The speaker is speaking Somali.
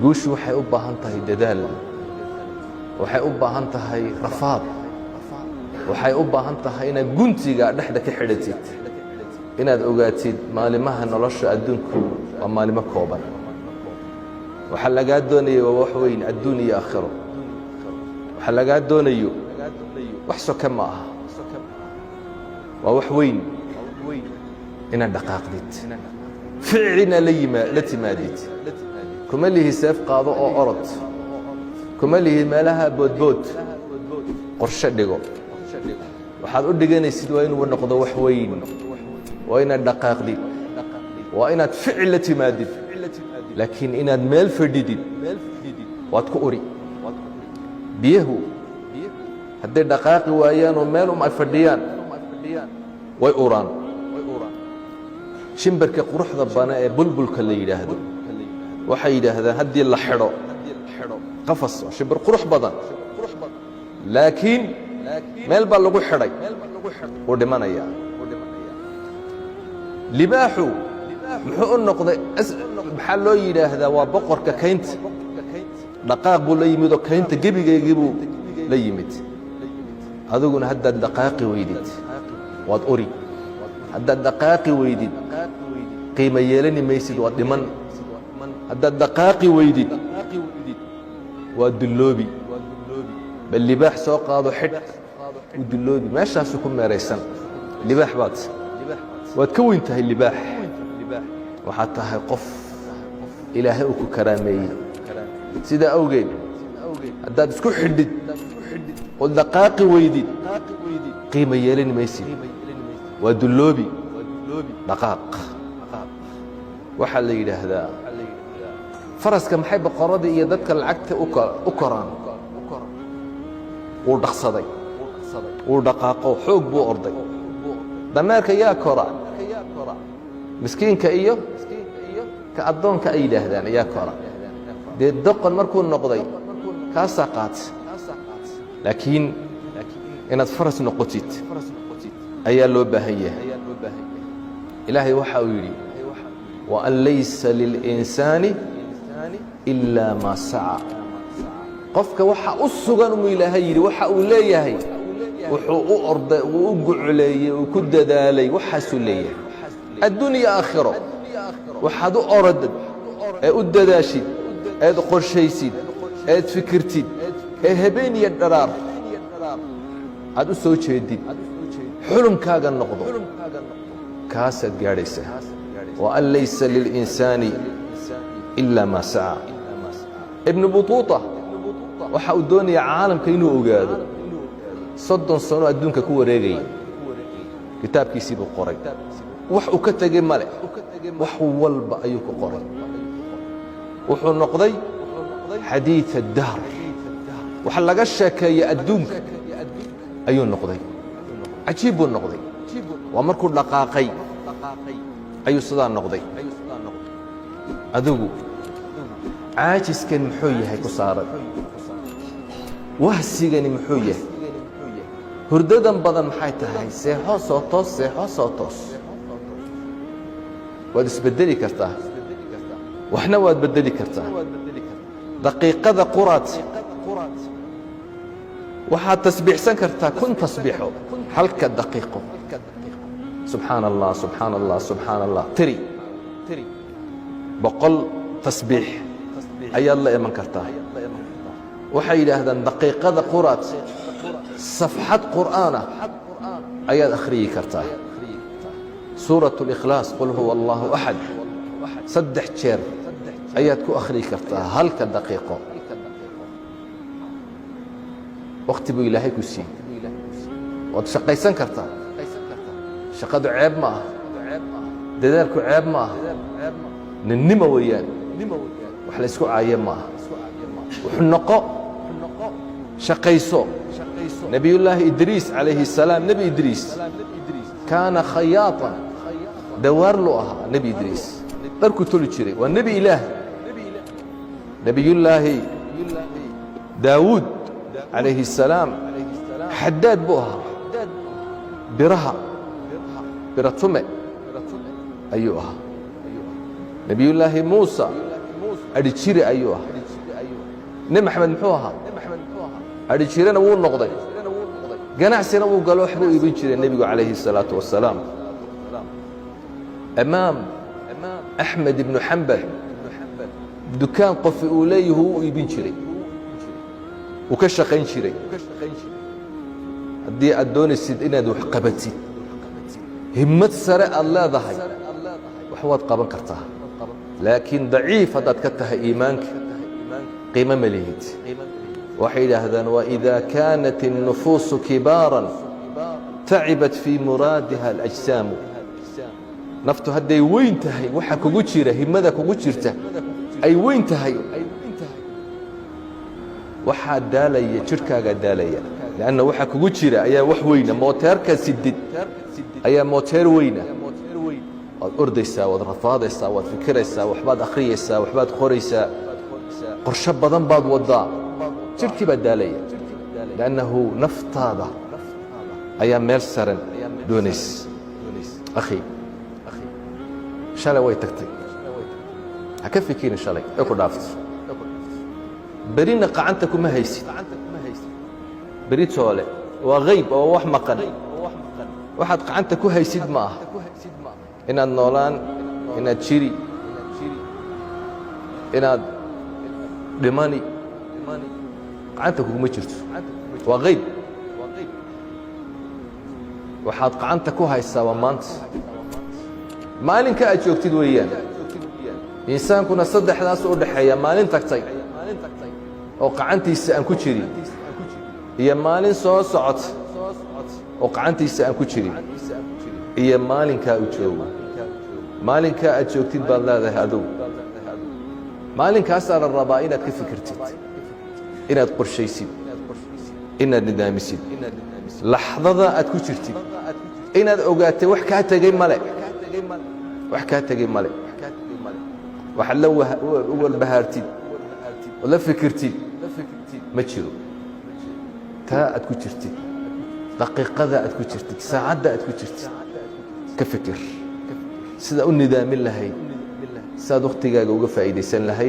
Guushu waxay u baahan tahay dadaal, waxay u baahan tahay rafaad, waxay u baahan tahay inaad guntiga dhexda ka xidhatid, inaad ogaatid maalimaha nolosha adduunku waa maalimo kooban. Waxaa lagaa doonaya waa wax weyn, adduun iyo aakhiro. Waxaa lagaa doonayo wax soke ma aha, waa wax weyn inaad dhaqaaqdid, ficilina la timaadid. Kuma lihi seef qaado oo orod, kuma lihi meelaha boodbood. Qorshe dhigo. Waxaad u dhiganaysid waa inuu noqdo wax weyn, waa inaad dhaqaaqdid, waa inaad ficil la timaadid. Laakiin inaad meel fadhidid, waad ku uri. Biyahu hadday dhaqaaqi waayaanoo meel ay fadhiyaan, way uraan. Shimbirka quruxda bana ee bulbulka la yidhaahdo, waxay yidhaahdaan haddii la xidho qafas, waa shimbir qurux badan, laakiin meel baa lagu xidhay, wuu dhimanayaa. Libaaxu muxuu u noqday? Maxaa loo yidhaahdaa waa boqorka kaynta? Dhaqaaq buu la yimid oo kaynta gebigeygii buu la yimid. Adiguna haddaad dhaqaaqi weydid, waad uri. Haddaad dhaqaaqi weydid, qiimo yeelani maysid, waad dhiman. Haddaad dhaqaaqi weydid, waa dulloobi. Bal libaax soo qaado, xidh, wuu dulloobi, meeshaasuu ku meeraysan. Libaax baad, waad ka weyn tahay libaax. Waxaad tahay qof Ilaahay uu ku karaameeyey. Sidaa awgeed, haddaad isku xidhid ood dhaqaaqi weydid, qiimo yeelani maysid, waa dulloobi. Dhaqaaq. Waxaa la yidhaahdaa faraska, maxay boqoradii iyo dadka lacagta u koraan? Wuu dhaqsaday, wuu dhaqaaqo, xoog buu orday. Dameerka yaa kora? Miskiinka iyo ka addoonka ay yidhaahdaan ayaa kora. Dee doqon markuu noqday, kaasaa qaata. Laakiin inaad faras noqotid ayaa loo baahan yahay. Ilaahay waxa uu yidhi: وأن ليس للإنسان إلا ما سعى. Qofka waxa u sugan umuu Ilaahay yidhi waxa uu leeyahay, wuxuu u orday, uu u gucleeyey, uu ku dadaalay, waxaasuu leeyahay adduun iyo aakhiro. Waxaad u orodad ee u dadaashid eed qorshaysid eed fikirtid ee habeen iyo dharaar aad u soo jeedid, xulumkaaga noqdo, kaasaad gaadhaysaa. وأن ليس للإنسان إلا ما سعى. Ibnu Butuuta waxa uu doonayaa caalamka inuu ogaado. 30 sano adduunka ku wareegayay, kitaabkiisii buu qoray. Wax uu ka tegey male, wax walba ayuu ku qoray. Wuxuu noqday حديث الدهر, wax laga sheekeeya adduunka ayuu noqday. Cajiib buu noqday. Waa markuu dhaqaaqay ayuu sidaa noqday. Adigu caajiskan muxuu yahay ku saaran? Wahsigani muxuu yahay? Hurdadan badan maxay tahay? Seexo, soo toos, seexo, soo toos. Waad isbedeli kartaa, waxna waad beddeli kartaa. Daqiiqada quraad waxaad tasbiixsan kartaa 1000 tasbiixo halka daqiiqo. Subxaana Allah, subxaana Allah, subxaana Allah, tiri 100 tasbiix ayaad la iman kartaa. Waxay yidhaahdaan daqiiqada quraad safxad qur'aanah ayaad akhriyi kartaa. Suuraة اlإkhlaas, قل هو الله أحد, saddex jeer ayaad ku akhriyi kartaa halka daqiiqo. Wakhti buu Ilaahay ku siiyey, waad shaqaysan kartaa. Shaqadu ceeb ma aha, dadaalku ceeb ma aha, ninnimo weeyaan. Wax la isku caaye ma aha. Wuxuu noqo, shaqayso. Nebiyullaahi Idriis calayhi الsalaam, Nebi Idriis كان خياطا, dawaarlu ahaa Nebi Idriis, dharkuu toli jiray. Waa nebi Ilaah. Nebiyullaahi Daawuud calayhi الsalaam xadaad buu ahaa, biraha biratume ayuu ahaa. Nebiyullaahi Muusa adhijiri ayuu ahaa. Nebi Maxamed muxuu ahaa? Adhi jirana wuu noqday, ganacsina wuu galo, waxbuu iibin jiray nebigu calayhi الsalaatu wasalaam. Imaam Axmed ibnu Xambal dukaan qofi uu leeyahu u iibin jiray, uu ka shaqayn jiray. Haddii aad doonaysid inaad wax qabatid, himmad sare aad leedahay, wax waad qaban kartaa. Laakiin daciif haddaad ka tahay iimaanka, qiimo ma lihid. Waxay yidhaahdaan: وإida kaanat الnufuusu kibaaran tacibat fii muraadiha alأjsaamu. Naftu hadday weyn tahay, waxa kugu jira, himada kugu jirta ay weyn tahay, waxaa daalaya jidhkaagaa daalaya, لأnna waxa kugu jira ayaa wax weyna. Mooteerka sidid ayaa mooteer weyna. Waad ordaysaa, waad rafaadaysaa, waad fikiraysaa, waxbaad akhriyaysaa, waxbaad qoraysaa, qorsho badan baad wadaa, jidhkii baa daalaya, لأnnahu naftaada ayaa meel saran doonaysa. Akhi, shalay way tagtay, ha ka fikirin shalay ee ku dhaaftay. Berina qacanta kuma haysid. Beri toole waa hayb oo wax maqan. Waxaad qacanta ku haysid ma aha inaad noolaan, inaad jiri, inaad dhimani, qacanta kuguma jirto, waa hayb. Waxaad qacanta ku haysaa waa maanta, maalinka aad joogtid weeyaan. Insaankuna saddexdaas u dhaxeeya: maalin tagtay oo qacantiisa aan ku jirin, iyo maalin soo socota oo qacantiisa aan ku jirin, iyo maalinkaa uu joogo. Maalinkaa aad joogtid baad leedahay adugu. Maalinkaasaa la rabaa inaad ka fikirtid, inaad qorshaysid, inaad nidaamisid laxdada aad ku jirtid, inaad ogaatay wax kaa tegey male, wax kaa tegey male. Waxaad la walbahaartid ood la fikirtid ma jiro. Taa aad ku jirtid, daqiiqada aad ku jirtid, saacadda aad ku jirtid, ka fikir sidaa u nidaamin lahayd, sidaad wakhtigaaga uga faa'iidaysan lahayd.